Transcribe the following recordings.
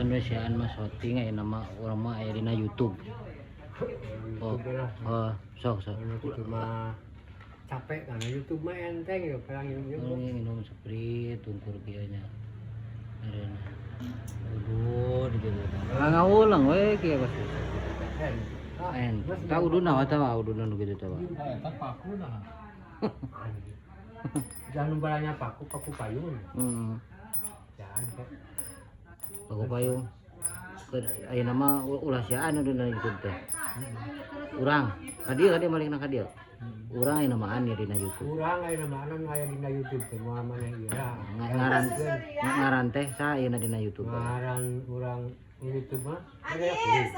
Siaan we siaan mah shooting aya nama urang mah aya dina YouTube. Oh, oh, sok sok. Anu kitu mah capek karena YouTube mah enteng ya perang minum. Oh, minum Sprite tungkur kieu nya. Areuna. Udud gitu. Lah ngawulang we kieu pasti. En, tah ududna wa tah ududna nu kitu tah. Eta paku nah. Jangan balanya paku, paku payung. Heeh. Jangan kek. Paku payung. Ayeuna mah ulah siaan ududna YouTube teh. Urang, ka dieu malikna ka dieu. Urang ayeuna mah an dina YouTube. Urang aya nama anu aya dina YouTube teh moal maneh ieu lah. Ngaran ngaran teh saha ayeuna dina YouTube? Ngaran urang YouTube mah Baraya Kuring.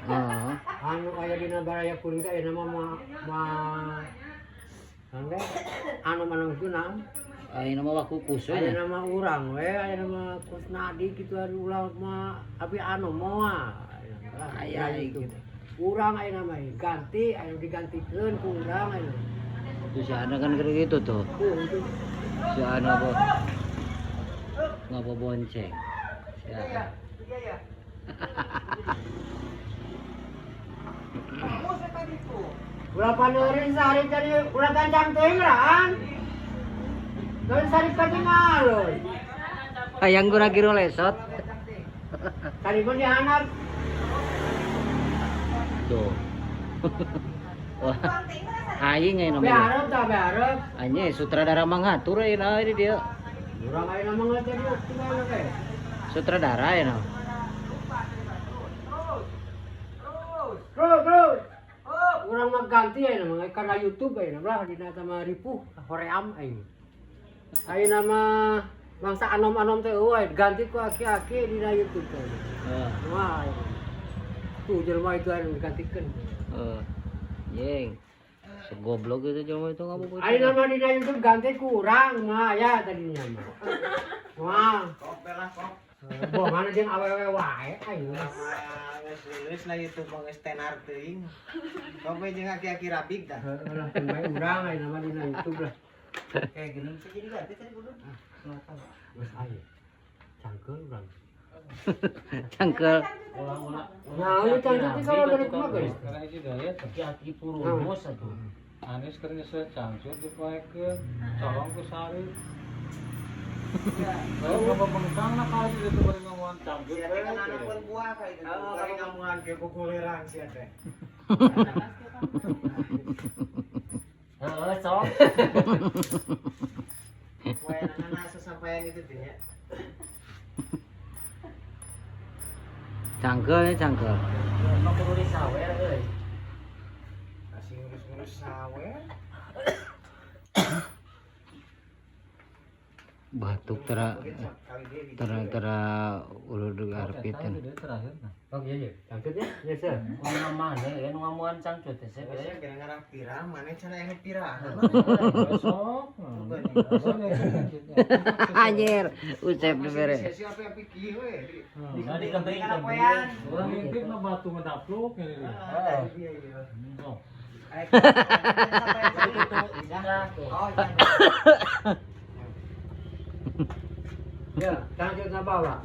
Heeh. Anu aya dina Baraya Kuring teh aya nama mah anu anu manung itu naon? Ayeuna mah wakukus we. Aya nama urang we, aya nama Kusnadi kitu ari ulah mah tapi anu moal. Aya gitu. Urang aya nama ganti, aya digantikeun ku urang aya. Tuh si Ana kan kayak gitu tuh. Tuh itu. Si Ana apa? Ngapa bonceng? Si Ana. Ulah paneureun sehari tadi ulah gancang teuing raan. Dari sari katingalun. Hayang gura giro lesot. Tadi pun dihanap. Tuh. Wah. Aing aya nama. Beharep tah beharep. Anya sutradara mah ngatur ayeuna ini dia. Urang aya nama tadi kumaha teh? Sutradara ayeuna. Terus terus. Urang mah ganti aya nama karena YouTube aya nama lah dina sama ripuh hoream aing. Ayeuna mah bangsa anom-anom teh euy ganti ku aki-aki dina YouTube teh. Heeh. Wah. Tuh jelema itu anu digantikeun. Heeh. Yeng. Segoblok itu jelema itu ngabuburit. Ayeuna mah dina YouTube ganti ku urang mah aya tadinya mah. Wah. Kok belah kok. Boh mana jeung awewe wae aing mah. Geus lulus lah YouTube mah geus tenar teuing. Kok we jeung aki-aki rabig tah. Heeh lah bae urang ayeuna mah dina YouTube lah. Kayak gini sih jadi ganti tadi kudu. Geus aya. Cangkeul urang. Cangkel. Nah, lu cangkeul teh kalau dari kumaha geus? Karena hiji gaya teh. Aki-aki purumus atuh. Anis keur nyeuseut cangcut dipoekeun, colong ku sari. Saya ngapa bengkang lah kali itu bari ngamuan cangcut. Sia teh kan anak buah kayak gitu. Bari ngamuan ke kukulerang sia teh. Heeh, sok. Poe nana sasampayan itu teh nya. Cangkel ya cangkel. Mah kudu disawer euy. Kasih ngurus-ngurus sawer. Batuk tera tera tera ulur arpitan. Oh iya iya, cangcut ya, biasa. Kumaha mana ya nu ngamuan cangcut teh sep Biasanya kira ngarang pirang, mana cara yang pirang. Besok. Anjir, Usep dibere. Siapa yang pikir we? Nah, di kebring Orang ngintip mah batu ngedapluk ini. Iya iya. Sok. Oh, Ya, cangcut na bawa.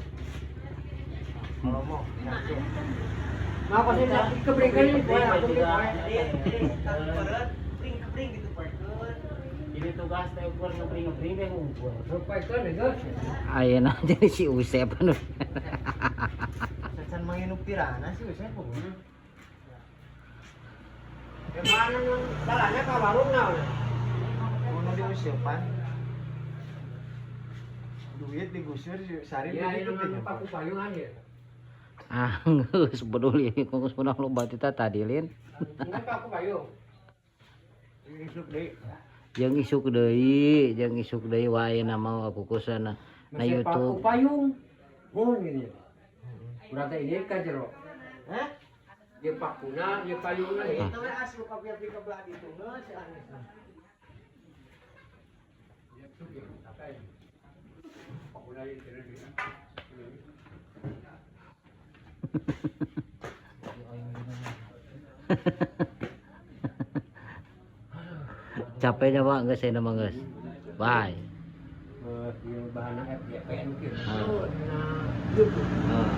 ngomong. Nah, pasti kebringkan ini, poe, aku beli poe. Kebring kebring gitu poekeun. Jadi tugas teh ukur ngebring-ngebring teh ngumpul. Poekeun geus. Ayeuna jadi si Usep anu. Sacan manginuk pirana sih usah pokoknya. Gimana nang dalane ka warung naon? Kuno diuseupan. Duit digusur sari Ya, duit ini itu mah paku payungan ya. Ah, geus bedul ieu geus menang loba tita tadi lin. Ini paku payung. Isuk deui. Jeung isuk deui wae ayeuna mah aku kusana na Masih paku YouTube. payung. Mun gini. Urang teh ini ka jero. Hah? Ieu pakuna, ieu payungna ya. Itu we asup api-api ke belah ditu geus si Anis. Pakuna ieu kira deui. Capeknya Pak, geus ayeuna mah geus. Bye. Ieu bahana FJP nu kieu. Ah. Nah, YouTube. Heeh.